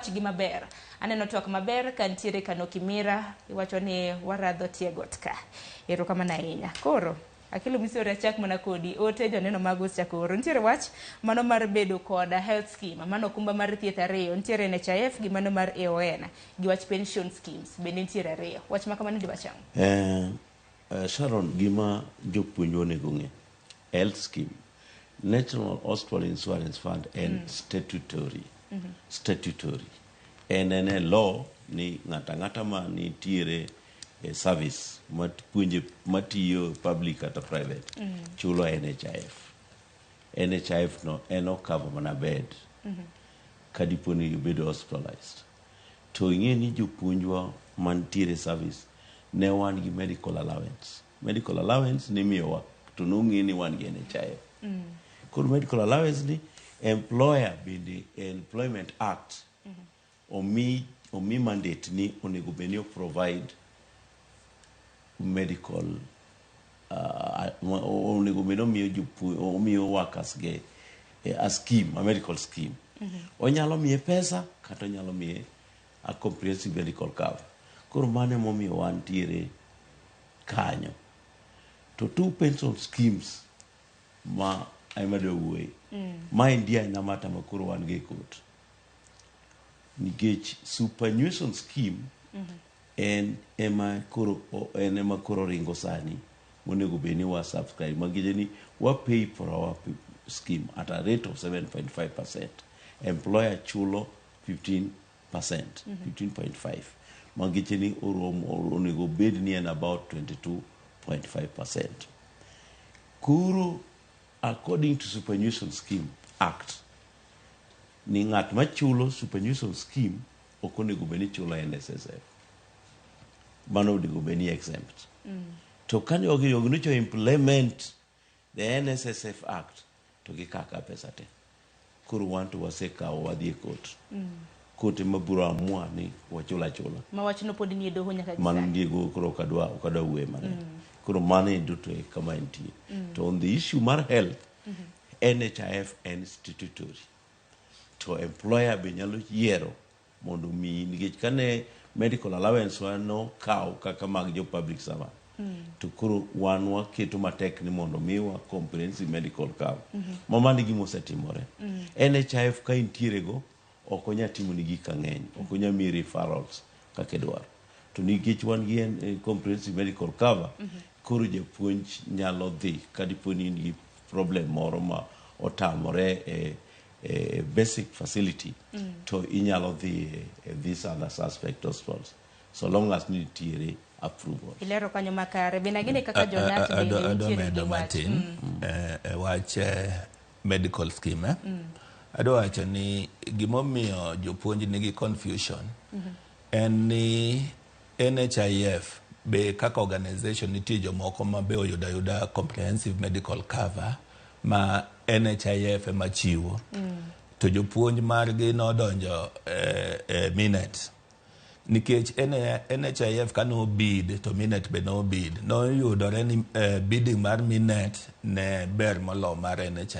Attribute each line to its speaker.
Speaker 1: Gi maber. Aneno twak maber ka nitiere Kano Kimira, iwacho ni waradho tie got ka. Erokamano ahinya. Koro, Akelo Misori achak mana kodi, ote joneno mag osechako oro. Nitiere wach mano mar bedo kod health scheme, mano okumba mar thieth ariyo, nitiere NHIF gi mano mar AON, gi wach pension schemes bende nitiere ariyo. Wach ma kamano diwach ang'o?
Speaker 2: Sharon, gima jopuonj onego ng'e, health scheme, National Hospital Insurance Fund en statutory. Statutory. En e law ni ng'ato ang'ata ma nitiere e service mapuonje matiyo public kata private chulo NHIF. NHIF no en ocover mana bed kadipo ni ibedo hospitalized. To ing'e ni jopuonjwa mantiere service ne wan gi medical allowance. Medical allowance nimiyowa to nong'e ni wan gi NHIF. Koro medical allowance ni employer bende Employment Act omi mandate ni onego bed ni o provide medical onego bed ni omiyo omiyo workers ge a scheme, a medical scheme. Onyalo miye pesa kata onyalo miye a comprehensive medical cover. Koro mano emomiyo wantiere kanyo. To two pension schemes ma ema adwa wuoye. Ma endi aina mata ma koro wan go e court. Nikech superannuation scheme en ema koro en ema koro ringo sani monego bed ni wa subscribe manyiso ni wa pay for our scheme at a rate of 7.5%. Employer chulo 15%, 15.5. Manyiso ni oromo onego bed ni en about 22.5%. Koro according to Superannuation Scheme Act, ni ng'at machulo superannuation scheme ok onego bed ni chulo NSSF. Mano onego bed ni exempt. To ka nyocho implement the NSSF Act to gikaka pesa te. Koro wan to wasekawo wadhi e court. Court ema biro amua ni wachul achula.
Speaker 1: Ma wachno pod nie doho nyaka gi
Speaker 2: Mano
Speaker 1: sani.
Speaker 2: ndiego koro ok adwa wuoye mang'eny. Koro mano e duto e kama entie. To on the issue mar health, NHIF en statutory. To employer be nyalo yiero mondo omiyi nikech kane medical allowance wa nokaw kaka mag jo public servant to koro wan waketo matek ni mondo miwa comprehensive medical cover. Ma mano e gima osetimore. NHIF ka intiere go ok onya timoni gik mang'eny, ok onya miyi referrals kaka idwaro. To nikech wan gi comprehensive medical cover, koro japuonj nyalo dhi kadipo ni in gi problem moro ma otamore e basic facility to inyalo dhi e these other suspect hospitals so long as nitiere approval.
Speaker 1: Ilero kanyo makare. Bende agene kaka jonat bende
Speaker 3: Adwa
Speaker 1: nitiere gi
Speaker 3: medo
Speaker 1: wach.
Speaker 3: Matin e wach medical scheme. Adwa wacho ni gimomiyo jopuonj nigi confusion en ni NHIF be kaka organization nitie jomoko ma be oyudo ayuda comprehensive medical cover ma NHIF ema chiwo to jopuonj margi nodonjo e Minet nikech NHIF kane obid to Minet be nobid noyudore ni bidding mar Minet ne ber molo mar NHIF.